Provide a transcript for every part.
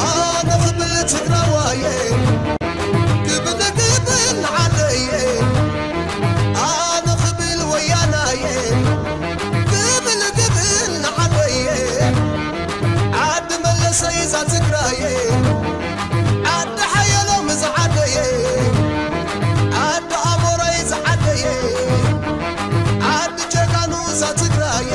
ኣነ ክብል ትግራዋየ ክብል ክብል ዓደየ ኣነ ክብል ወያናየ ክብል ክብል ዓደየ ዓዲ መለሰይ እዛ ትግራየ ዓዲ ሓየሎም እዛ ዓደየ ዓዲ ኣሞራይ እዛ ዓደየ ዓዲ ጀጋኑ እዛ ትግራየ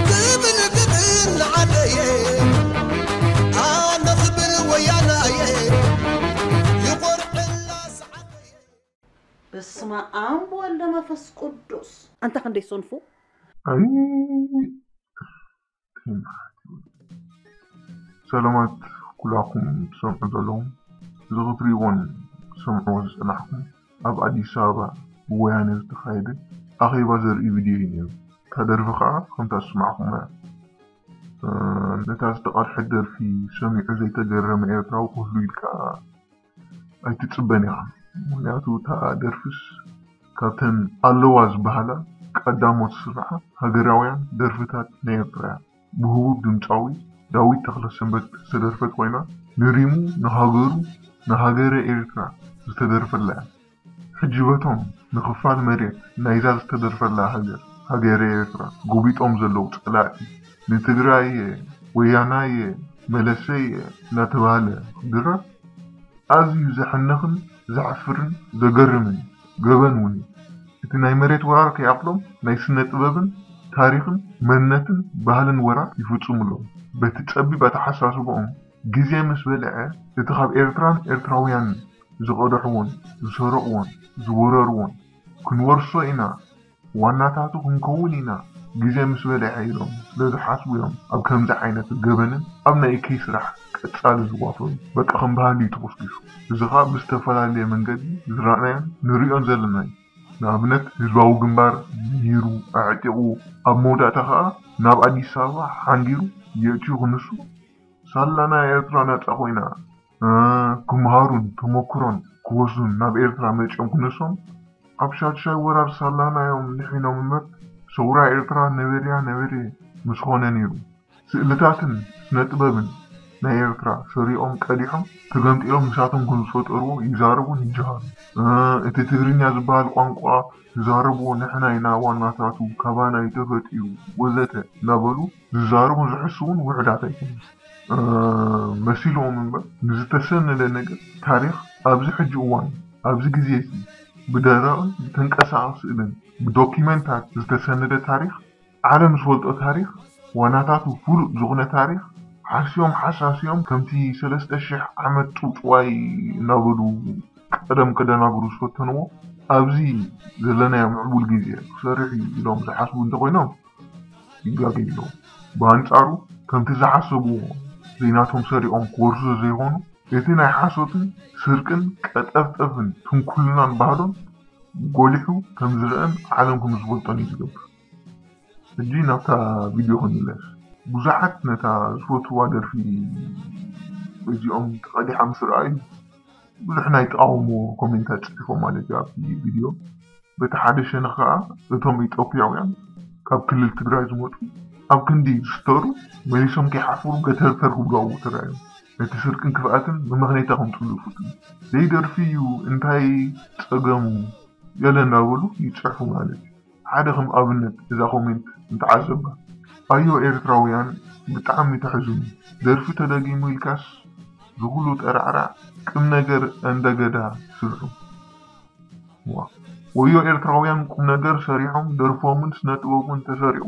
ክብል ክብል ንዓደየ ኣነ ክብል ወያናየ ይቆርዕላ እዛ ዓደየ። በስመ አብ ወልደ መንፈስ ቅዱስ። ኣንታ ክንደይ ሰንፉ። ኣይ ሰላማት ኩላኩም ትሰምዑ ዘለኹም እዚ ክትሪእዎን ትሰምዕዎ ዝጸናሕኩም ኣብ ኣዲስ ኣበባ ብወያነ ዝተኻየደ ኣኼባ ዘርኢ ቪድዮ እዩ ነይሩ። እታ ደርፊ ከዓ ከምታ ዝስማዕኹማ እያ። ነታ ዝተቐድሐት ደርፊ ሰሚዑ ዘይተገረመ ኤርትራዊ ክህሉ ኢልካ ኣይትጽበን ኢኻ። ምኽንያቱ እታ ደርፍስ ካብተን ኣለዋ ዝበሃላ ቀዳሞት ዝስርሓ ሃገራውያን ደርፍታት ናይ ኤርትራ እያ። ብህቡብ ድምጻዊ ዳዊት ተኽለሰንበት ዝተደርፈት ኮይና ንሪሙ ንሃገሩ ንሃገረ ኤርትራ ዝተደርፈላ እያ። ሕጂ በቶም ንኽፋል መሬት ናይዛ ዝተደርፈላ ሃገር ሃገረ ኤርትራ ጎቢጦም ዘለዉ ጸላእቲ ንትግራይ እየ ወያናይ እየ መለሰይ እየ እናተባህለ ክድረፍ ኣዝዩ ዘሕንኽን ዘሕፍርን ዘገርምን ገበን እውን እዩ። እቲ ናይ መሬት ወራር ከይኣኽሎም ናይ ስነ ጥበብን ታሪኽን መንነትን ባህልን ወራር ይፍጽሙ ኣለዉ። በቲ ጸቢብ ኣተሓሳስብኦም ግዜ ምስ በልዐ እቲ ካብ ኤርትራን ኤርትራውያን ዝቐደሕዎን ዝሰረቕዎን ዝወረርዎን ክንወርሶ ኢና ዋናታቱ ክንከውን ኢና ግዜ ምስ በልዐ ኢሎም ስለ ዝሓስቡ እዮም ኣብ ከምዚ ዓይነት ገበንን ኣብ ናይ እከይ ስራሕ ቀጻሊ ዝዋፈሩ። በቃ ከም ባህሊ እዩ ተኾስኪሱ። እዚ ኸኣ ብዝተፈላለየ መንገዲ ዝረኣናዮን ንሪኦን ዘለና እዩ። ንኣብነት ህዝባዊ ግንባር ነይሩ ኣዕጢቑ ኣብ መወዳእታ ኸኣ ናብ ኣዲስ ኣበባ ሓንጊሩ የእትዩ ክንሱ ሳላ ናይ ኤርትራ ናጻ ኮይና ክምሃሩን ተመክሮን ክወስዱን ናብ ኤርትራ መጺኦም ክነሶም ኣብ ሻድሻይ ወራር ሳላና እዮም ድሒኖም እምበር ሰውራ ኤርትራ ነበርያ ነበርየ ምስኾነ ነይሩ። ስእልታትን ስነ ጥበብን ናይ ኤርትራ ሰሪቖም ቀዲሖም ተገምጢሎም ንሳቶም ከም ዝፈጠርዎ ይዛረቡን ይጀሃሩን። እቲ ትግርኛ ዝበሃል ቋንቋ ዝዛረብዎ ንሕና ኢና ዋናታቱ ካባና እዩ ተፈጢሩ ወዘተ እናበሉ ዝዛረቡን ዝሕስዉን ውሑዳት ኣይኮኑን። መሲልዎም እምበር ንዝተሰነደ ነገር ታሪኽ ኣብዚ ሕጂ እዋን ኣብዚ ግዜ እዚ ብደረቕን ብተንቀሳቐሲ ስእልን ብዶኪመንታት ዝተሰነደ ታሪኽ ዓለም ዝፈልጦ ታሪኽ ዋናታቱ ፍሉጥ ዝኾነ ታሪኽ ሓስዮም ሓሳስዮም ከምቲ ሰለስተ ሽሕ ዓመት ጽውጽዋይ እናበሉ ቀደም ከደናግሩ ዝፈተንዎ ኣብዚ ዘለናዮ ምዕቡል ግዜ ክሰርሕ እዩ ኢሎም ዝሓስቡ እንተኾይኖም ይጋገዩ ኣለዉ። ብኣንጻሩ ከምቲ ዝሓሰብዎ ዘይናቶም ሰሪቖም ክወርሱ ዘይኾኑ እቲ ናይ ሓሶትን ስርቅን ቀጠፍጠፍን ትንኩልናን ባህሎም ጎሊሑ ከም ዝረአን ዓለም ከም ዝፈልጦን እዩ ዝገብር። ሕጂ ናብታ ቪድዮ ክንምለስ። ብዙሓት ነታ ዝፈትዋ ደርፊ በዚኦም ተቐዲሓ ምስ ረኣዩ ብዙሕ ናይ ተቓውሞ ኮሜንታት ጽሒፎም ማለት እዩ ኣብቲ ቪድዮ። በቲ ሓደ ሸነኽ ከኣ እቶም ኢትዮጵያውያን ካብ ክልል ትግራይ ዝመጹ ኣብ ክንዲ ዝስተሩ መሊሶም ከይሓፍሩ ገተርተር ክብሉ ኣብኡ ተራእዮም። ነቲ ስርቅን ክፍኣትን ብመኽነይታ ከምጽሉ ይፍትኑ። ዘይደርፊ እዩ እንታይ ጸገሙ ገለ እንዳበሉ ይጽሕፉ ማለት እዩ። ሓደ ከም ኣብነት እዛ ኮሜንት እንተዓዘባ ኣዮ ኤርትራውያን ብጣዕሚ ተሕዝኑ። ደርፊ ተደጊሙ ኢልካስ ዝኹሉ ጠራዕራዕ ቅም ነገር እንደገዳ ስርሑ። ዋ ወዮ ኤርትራውያን ቁም ነገር ሰሪሖም ደርፎምን ስነ ጥበቡን ተሰሪቑ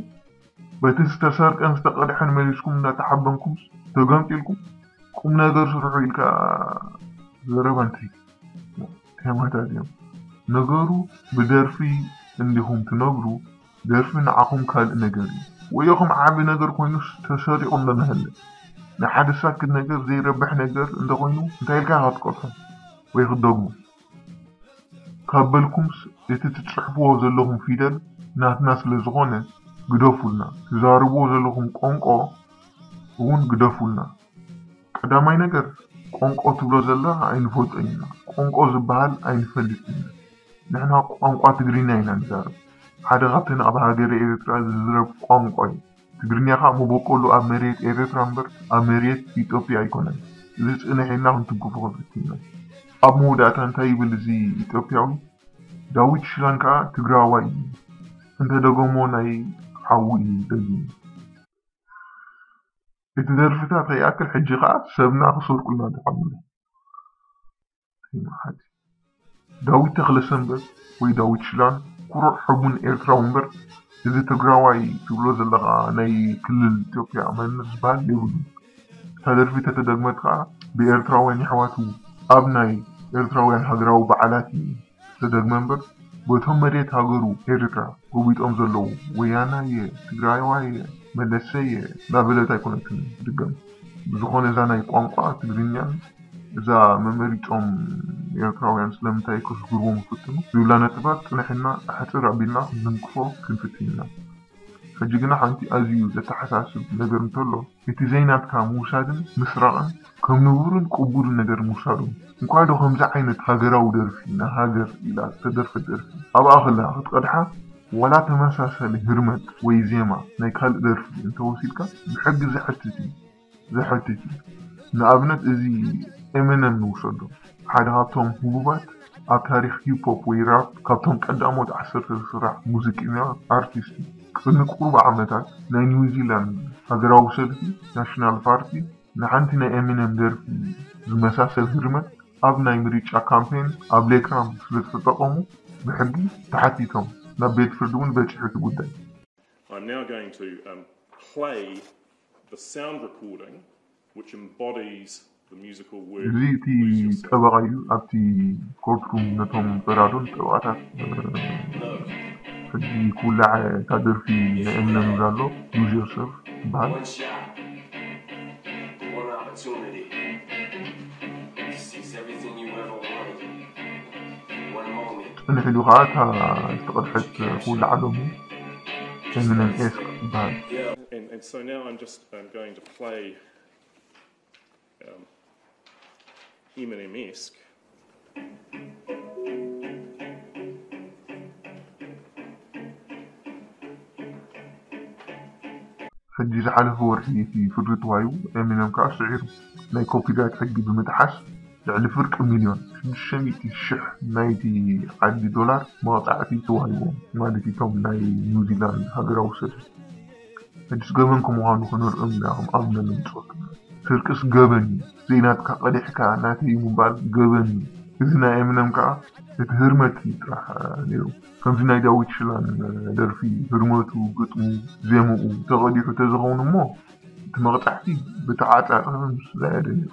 በቲ ዝተሰርቀን ዝተቐድሐን መሊስኩም እንዳተሓበንኩም ተገምጢልኩም ቁም ነገር ስርሑ ኢልካ ዘረባ እንታይ እንታይ ማለት እዮም ነገሩ ብደርፊ እንዲኹም ትነብሩ ደርፊ ንዓኹም ካልእ ነገር እዩ ወዮ ከም ዓቢ ነገር ኮይኑስ ተሰሪቑ እንዳናሃለ ንሓደ ሳክት ነገር ዘይረብሕ ነገር እንተኾይኑ እንታይ ኢልካ ክትቀርሖ ወይ ክትደግሞ ካብ በልኩምስ እቲ ትጽሕፍዎ ዘለኹም ፊደል ናትና ስለ ዝኾነ ግደፉልና። ትዛረብዎ ዘለኹም ቋንቋ እውን ግደፉልና። ቀዳማይ ነገር ቋንቋ ትብሎ ዘለኻ ኣይንፈልጦን ኢና። ቋንቋ ዝበሃል ኣይንፈልጥን ኢና። ንሕና ቋንቋ ትግርኛ ኢና ንዛረብ። ሓደ ካብተን ኣብ ሃገረ ኤርትራ ዝዝረብ ቋንቋ እዩ። ትግርኛ ኸኣ መበቆሉ ኣብ መሬት ኤርትራ እምበር ኣብ መሬት ኢትዮጵያ ኣይኮነን። እዚ ጽንሕ ኢልና ክንትንክፎ ክንፍትን ኢና። ኣብ መወዳእታ እንታይ ይብል እዚ ኢትዮጵያዊ? ዳዊት ሽላን ከኣ ትግራዋይ እዩ። እንተደገሞ ናይ ሓዉ እዩ ደጊሙ። እቲ ደርፍታት ከይኣክል ሕጂ ከኣ ሰብና ክሰርቁልና ደሓኑ። ይመሓት። ዳዊት ተኽለሰንበት ወይ ዳዊት ሽላን ኩሩዕ ሕቡን ኤርትራዊ እምበር እዚ ትግራዋይ ትብሎ ዘለኻ ናይ ክልል ኢትዮጵያ መንነት ዝበሃል የብሉን። እታ ደርፊ ተተደግመት ከኣ ብኤርትራውያን የሕዋቱ ኣብ ናይ ኤርትራውያን ሃገራዊ በዓላት እዩ ተደግመ እምበር በቶም መሬት ሃገሩ ኤርትራ ጎቢጦም ዘለዉ ወያናየ፣ ትግራዋየ፣ መለሰየ እናበለት ኣይኮነትን ትድገም። ብዝኾነ እዛ ናይ ቋንቋ ትግርኛን እዛ መመሪጾም ኤርትራውያን ስለምንታይ ከስግርዎም ይፍትኑ ዝብላ ነጥባት ጽንሕና ኣሕጽር ኣቢልና ክንንክፎ ክንፍትን ኢና። ሕጂ ግና ሓንቲ ኣዝዩ ዘተሓሳስብ ነገር እንተሎ እቲ ዘይናትካ ምውሳድን ምስራቕን ከም ንቡርን ቅቡልን ነገር ምውሳዱ። እንኳዕ ዶ ከምዚ ዓይነት ሃገራዊ ደርፊ ንሃገር ኢላ ዝተደርፈት ደርፊ ኣብኣ ከላ ክትቀድሓ ዋላ ተመሳሳሊ ህርመት ወይ ዜማ ናይ ካልእ ደርፊ እንተወሲድካ ብሕጊ ዘሕትት እዩ። ዘሕትት እዩ። ንኣብነት እዚ ኤምነም ንውሰዶ። ሓደ ካብቶም ህቡባት ኣብ ታሪኽ ሂፕ ሆፕ ወይ ራፕ ካብቶም ቀዳሞት ዓሰርተ ዝስራሕ ሙዚቀኛ ኣርቲስት እዩ። ቅድሚ ቁሩብ ዓመታት ናይ ኒውዚላንድ ሃገራዊ ሰልፊ ናሽናል ፓርቲ ንሓንቲ ናይ ኤሚነም ደርፊ ዝመሳሰል ህርመት ኣብ ናይ ምርጫ ካምፔን ኣብ ሌክራም ስለዝተጠቐሙ ብሕጊ ተሓቲቶም ናብ ቤት ፍርዲ እውን በፂሑ እቲ ጉዳይ። I'm now going to um, play the sound recording which embodies the musical word. እዚ እቲ ጠበቓ እዩ ኣብቲ ኮርትሩም ነቶም ፈራዶን ጠበቓታት ሕጂ ክውላዕ እታ ደርፊ ናይ ኤምነም ኣሎ ሉዝ ዮርሰልፍ ይበሃል። One shot, one opportunity to seize everything you ever wanted. One moment. ጽንሕ ኢሉ ከዓ እታ ዝተቐድሐት ክውላዕ ሎሚ ኤምነም ኤስክ ይበሃል። And, and so now I'm just I'm going to play um, Eminem-esque. ሕጂ ዝሓለፈ ወርሒ እቲ ፍርዲ ተዋሂቡ ኤሚነም ከዓ ስዒሩ ናይ ኮፒራይት ሕጊ ብምጥሓስ ልዕሊ ፍርቂ ሚልዮን ሽዱሽተ ሚእቲ ሽሕ ናይቲ ዓዲ ዶላር መቕፃዕቲ ተዋሂቦም ማለት እቶም ናይ ኒውዚላንድ ሃገራዊ ሰልፊ። ሕጅስ ገበን ከምዃኑ ከነርእዮም ኢና ከም ኣብነት ነምፅወልኩም። ስርቅስ ገበን እዩ። ዘይናትካ ቀዲሕካ ናተይ ምባል ገበን እዩ። እዚ ናይ ኤምነም ከዓ እቲ ህርመት እዩ ጥራሕ ነይሩ። ከምዚ ናይ ዳዊት ሽላን ደርፊ ህርመቱ፣ ግጥሙ፣ ዜምኡ ተቐዲሑ ተዝኸውን እሞ እቲ መቕፃዕቲ ብተዓፃፀፈ ምስ ዝያደ ነይሩ።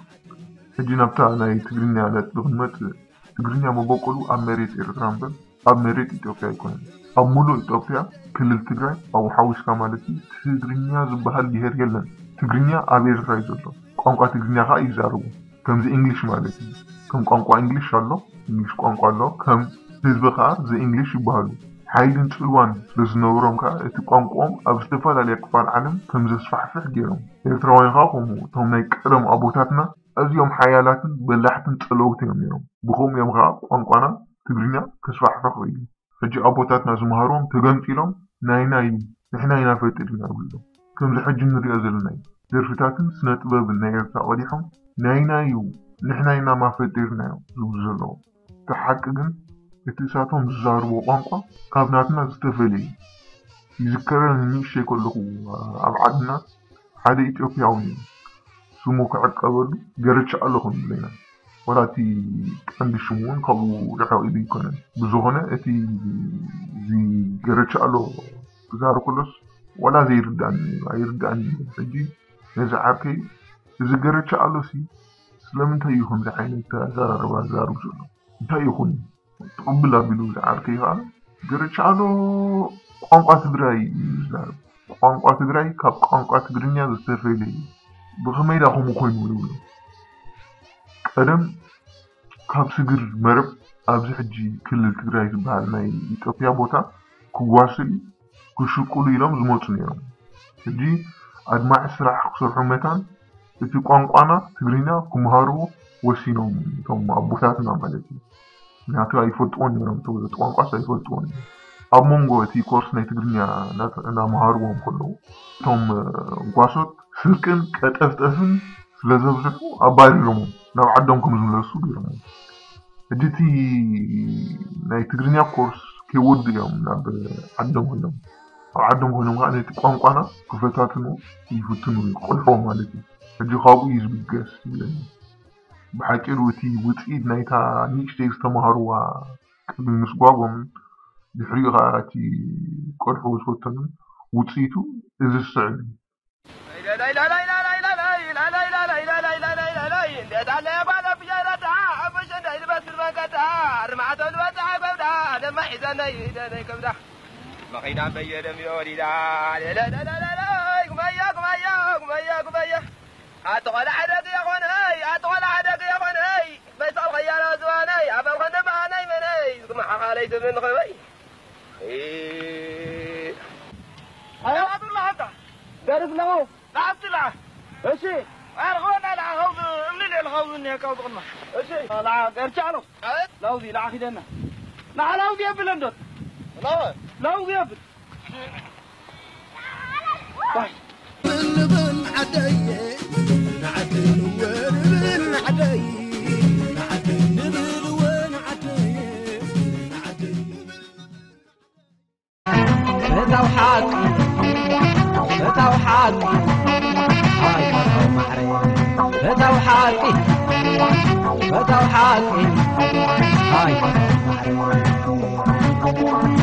ሕጂ ናብታ ናይ ትግርኛ ነጥቢ ክንመፅእ። ትግርኛ መበቆሉ ኣብ መሬት ኤርትራ እምበር ኣብ መሬት ኢትዮጵያ ኣይኮነን። ኣብ ሙሉእ ኢትዮጵያ ክልል ትግራይ ኣብኡ ሓዊስካ ማለት እዩ ትግርኛ ዝበሃል ብሄር የለን። ትግርኛ ኣብ ኤርትራ እዩ ዘሎ። ቋንቋ ትግርኛ ከዓ ይዛረቡ። ከምዚ እንግሊሽ ማለት እዩ። ከም ቋንቋ እንግሊሽ ኣሎ፣ እንግሊሽ ቋንቋ ኣሎ። ከም ህዝቢ ከዓ ዘእንግሊሽ ይበሃሉ። ሓይልን ፅልዋን ስለዝነበሮም ከዓ እቲ ቋንቋኦም ኣብ ዝተፈላለያ ክፋል ዓለም ከም ዘስፋሕፍሕ ገይሮም። ኤርትራውያን ከዓ ከምኡ እቶም ናይ ቀደም ኣቦታትና ኣዝዮም ሓያላትን በላሕትን ጸለውቲ እዮም ነይሮም። ብኸምኡ እዮም ኸኣ ቋንቋና ትግርኛ ከስፋሕፍሑ ክኢሉ። ሕጂ ኣቦታትና ዝመሃርዎም ተገንጺሎም ናይና እዩ፣ ንሕና ኢና ፈጢርና ይብሉ ኣለዉ። ከምዚ ሕጂ እንሪኦ ዘለና እዩ። ደርፍታትን ስነ ጥበብን ናይ ኤርትራ ቀዲሖም ናይና እዩ፣ ንሕና ኢና ማ ፈጢርናዮ ዝብሉ ዘለዉ። እቲ ሓቂ ግን እቲ እሳቶም ዝዛረብዎ ቋንቋ ካብ ናትና ዝተፈልየ እዩ። ይዝከረኒ ንእሽተይ ከለኹ ኣብ ዓድና ሓደ ኢትዮጵያዊ ነይሩ። ስሙ ክዕቀበሉ ገረቻ ኣሎ ክንብሎ ኢና። ዋላ እቲ ቀንዲ ሽሙ እውን ካብኡ ርሕቕ ኢሉ ኣይኮነን። ብዝኾነ እቲ እዚ ገረቻ ኣሎ ክዛረብ ከሎስ ዋላ ዘይርዳእኒ ነይሩ፣ ኣይርዳእኒ ነይሩ። ሕጂ ነዚ ዓርከይ እዚ ገረቻ ኣሎሲ ስለምንታይ እዩ ከምዚ ዓይነት ኣዘራርባ ዝዛረብ ዘሎ? እንታይ ይኹን? ትቕብል ኣቢሉ ዝዓርከይ ከዓ ገረቻ ኣሎ ቋንቋ ትግራይ እዩ ዝዛረብ። ቋንቋ ትግራይ ካብ ቋንቋ ትግርኛ ዝተፈለየ እዩ። ብኸመይ ዳ ከምኡ ኮይኑ ይብሉ። ቀደም ካብ ስግር መረብ ኣብዚ ሕጂ ክልል ትግራይ ዝበሃል ናይ ኢትዮጵያ ቦታ ክዋስኡ ክሽቅሉ ኢሎም ዝመፁ ነይሮም። ሕጂ ኣድማዒ ስራሕ ክሰርሑ መታን እቲ ቋንቋና ትግርኛ ክምሃርዎ ወሲኖም፣ እቶም ኣቦታትና ማለት እዩ። ምክንያቱ ኣይፈልጥዎን ነይሮም፣ እቲ ቋንቋስ ኣይፈልጥዎን እዮም። ኣብ መንጎ እቲ ኮርስ ናይ ትግርኛ እናተ- እናመሃርዎም ከለዉ እቶም እ፣ ጓሶት ስርቅን ቀጠፍጠፍን ስለ ዘብዝሑ ኣባሪሮሞም ናብ ዓዶም ከም ዝምለሱ ገይሮሞም። ሕጂ እቲ ናይ ትግርኛ ኮርስ ከይወዱ እዮም ናብ ዓዶም ኮይኖም፣ ኣብ ዓዶም ኮይኖም ከዓ ነቲ ቋንቋና ክፈታትኑ ይፍትኑ፣ ቆልሕዎ ማለት እዩ። ሕጂ ካብኡ እዩ ዝብገስ ይብለኒ። ብሓቂ ዶ እቲ ውፅኢት ናይታ ንእሽተይ ዝተማሃርዋ ቅድሚ ምስጓጎም ድሕሪኡ ከዓ እቲ ቆልሕዎ ዝፈተኑን ውፅኢቱ እዚ ዝስዕብ እዩ። መኺና በየደም ወዲዳ ጉመያ ጉመያ ጉመያ ጉመያ ኣቲ ቆልዓ ደቂ የኾንኸይ ኣቲ ቆልዓ ደቂ የኾንኸይ በይሳል ኸያና ዝባነይ ኣበልኸን ደባሃነይ መነይ ዝግመሓኻለይ ትብል ንኸበይ ኣያቱላ ሓታ ደርፍ ነው ናዓቲ ለዓ እሺ ኣርኸወና ለዓ ኸውዚ እምኒ ልዕሊ ኸውዚ እኒሀ ካብዚ ቅድማ እሺ ለዓ ገርቻ ነው ላውዚ ለዓ ኺደና ለዓ ላውዚ የብል እንዶት ላውዚ የብል ፈታው ሓቂ ፈታው ሓቂ ሃይ ፈታው ማዕረ ፈታው ሓቂ ፈታው ሓቂ ሃይ ፈታው ማዕረ